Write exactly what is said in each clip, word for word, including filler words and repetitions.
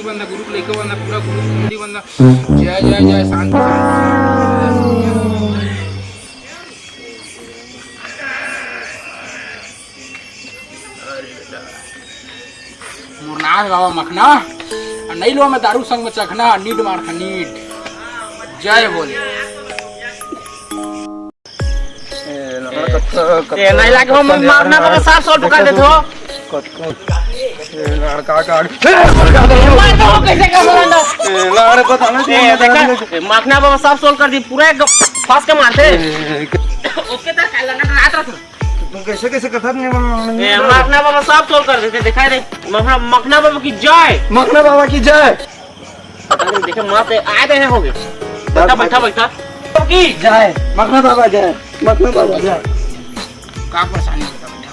बंदा, गुरु के लइका बंदा, पूरा गुरु के मंडली बंदा। जय, जय, जय, शांति, शांति। अरे बेटा, मोर नाम बाबा मखना, अउ नइ लो मैं दारू संग में चखना, नीट मार खा, नीट। जय बोले। ए, नंबर कत्था, ए, कत्था, नहीं लागे हो, कत्था मारना यार, पड़ेगा, साफ सॉल्व कर देते हो। कत्था, ए, लड़का का, ए, लड़का का, मार दो, कैसे का बोला ना? ए, लड़, पता नहीं, ए, देखा, ए, माखना बाबा साफ सॉल्व कर दी, पूरा एक फांस के मारते। ए, ओके, तो लगा, रात, रात। तुम कैसे, कैसे कत्था नहीं मालूम? ए, माखना बाबा साफ सॉल्व कर देते, दिखाई दे। मखना, मखना बाबा की जय। मखना बाबा की जय। पता नहीं, देखे, माँ से आए रहे होंगे। बैठा, बैठा, बैठा। की जय। मखना बाबा जय। मखना बाबा जय। का परेशानी होता बेटा?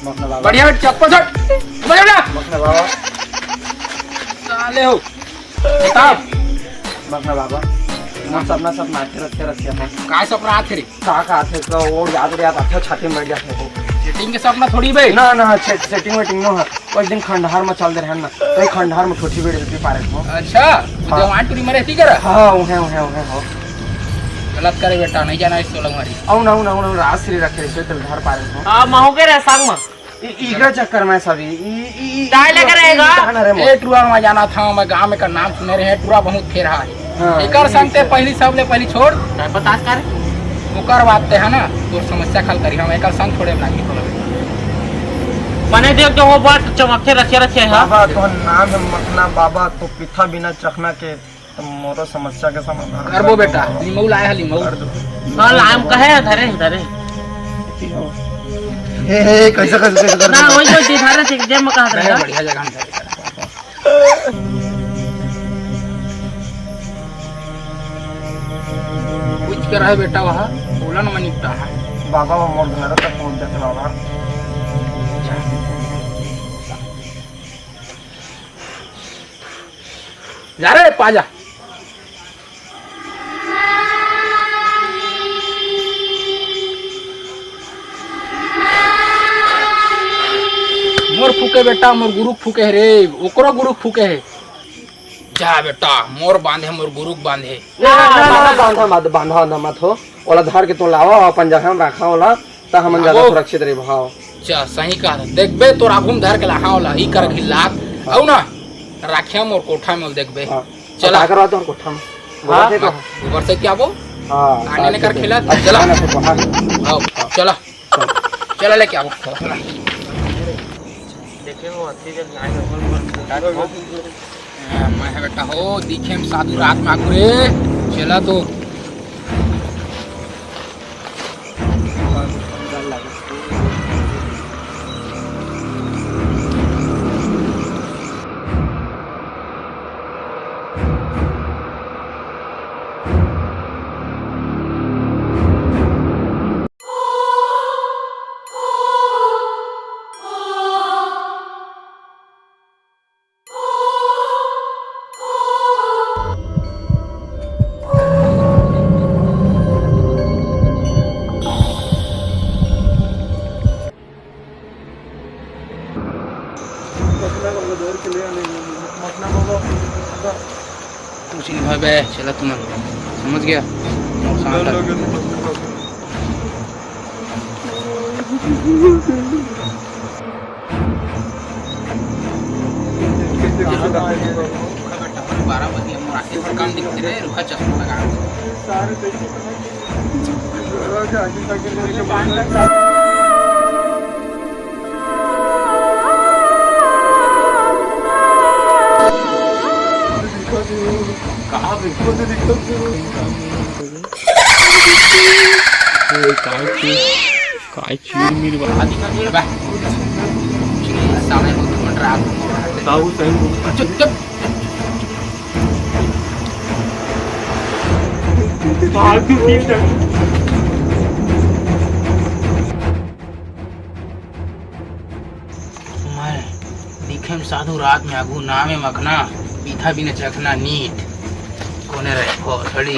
मखना बाबा। बढ़िया बेटा, चप्पल छोड़। बजा ना। मखना बाबा। साले हो। बताओ। मखना बाबा। मोर सपना, सपना आथे रतिया, रतिया में। का सपना आथे रे? का, का आथे तो वो याद रे, याद आथे, छाती में बैठ जाथे वो। सेटिंग के सपना थोड़ी बे। ना, ना, से-, सेटिंग वेटिंग नो है। वो एक दिन खंडहर में चल दे रहन ना, तो एक खंडहर में ठोठी बेड़ हेल्पी पारे हो। अच्छा, हाँ। जवान टूरी मरे थी करा? हाँ, उहे, उहे, उहे हो। गलत करे बेटा, नहीं जाना इस सोलंग मारी। अउ ना, अउ ना, अउ ना, राज श्री रखे, इसे तो घर पारे हो। हाँ, महू के रहे संग में। इ-, इकरा चक्कर में सभी, इ-, इ-, इ-, काय लेकर इ-, रहेगा? इ-, इ-, ए, टुआ में जाना था, मैं गांव में का नाम सुने रहे, टुरा बहुत फेर है। हाँ, एकर ये संग ते सब। पहली, सबले पहली छोड़। काय बतास कर? ओकर बात ते है ना, तोर समस्या खल करी, हम एकर संग छोड़े लागी तोला। मने देख जो हो बात चमकते रखे रखे है। बाबा, तोहर नाम है मखना बाबा, तो पीठा बिना चखना के तो मोरो समस्या के समाधान करबो कर बेटा, दो। लिमऊ लाए हा, लिमऊ। कर दो। हाँ, लाम कहे है, धरे, धरे। हे, हे, कैसे, कैसे, कैसे कर ना, दो? वही जो दिखा रहे थे, जेब में कहा नहीं, था। बढ़िया जगह में धरे। कुछ कर रहा है बेटा, वहाँ बोला ना, मैं निपटा है। बाबा, वो मोर घर तक पहुँच जाते बाबा। जा रे, पा जा। मोर फूके बेटा, मोर गुरु फूके हे रे, ओकरो गुरु फूके हे। जा बेटा, मोर बांधे, मोर गुरु के बांधे। ना, ना, ना, ना, बांधा मत, बांधा, बांधा मत हो। ओला धर के तो लावा, अपन जगह में रखा ओला। त हमन ज्यादा आबो। सुरक्षित रही भाव। अच्छा, सही कहा। देखबे तोर आगू में धर के लाहा ओला, ई कर घिल्लात। हाँ। अउ ना, राखिया मोर कोठा में देखबे। हाँ। चला। का करवा तोर कोठा में? हाँ। गोबर से तो? हाँ, गोबर से क्या वो? हाँ, आने ने कर ठीक है। खिला, अच्छा, चला। ना तो हाँ। आओ, चला। चला। चला लेके आओ। चला। देखे हो, अति जन लाइन में मैं हे बेटा हो, दिखे में साधु रात में आगू रे। चला तो। कुछ नहीं भाई बे, चला तुम समझ गया। नुकसान था। बारह बजे हम रात के कम दिखते रहे, रुखा चश्मा लगा। कहाँ पे? ए, काय चीज, काय चीर मीर बा। आदि का ढेर बा। सामने बहुत मंडरा। ताऊ सही। चुप, चुप। फालतू चीज है। मैं दिखे में साधु रात में आगू नामे मखना, पीठा बिना चखना नीट। कोने रहे भोसड़ी।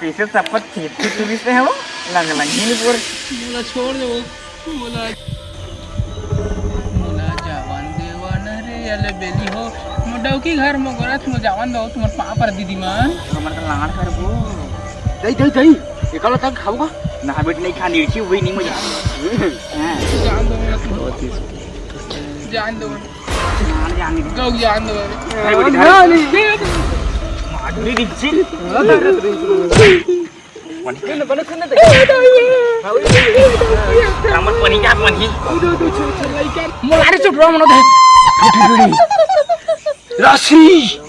कैसे सपत खेत के टूरिस्ट है वो? लंग लंग ही नहीं पूरे। मोला छोड़ दे वो। मोला, मोला जावन देवा न रे, अले बेली हो। मो डौकी घर मो गोरत मो जावन दो, तुम्हार पाँव पर दीदी मन। हमर का लाड़ करबो। दई, दई, दई। एकला तक खाऊंगा। ना बेटी नहीं खा, निर्ची हुई नहीं मजा। हाँ। जान दो मोला, तुम्हार पाँव पर। जान दो। जान, जान दे। गौ जान दो। अरे बेटी, ना, घर। नहीं। माधुरी दीक्षित। रामन पनी क्या पनी? मोलारे चुट रहा मनो दे। राशि।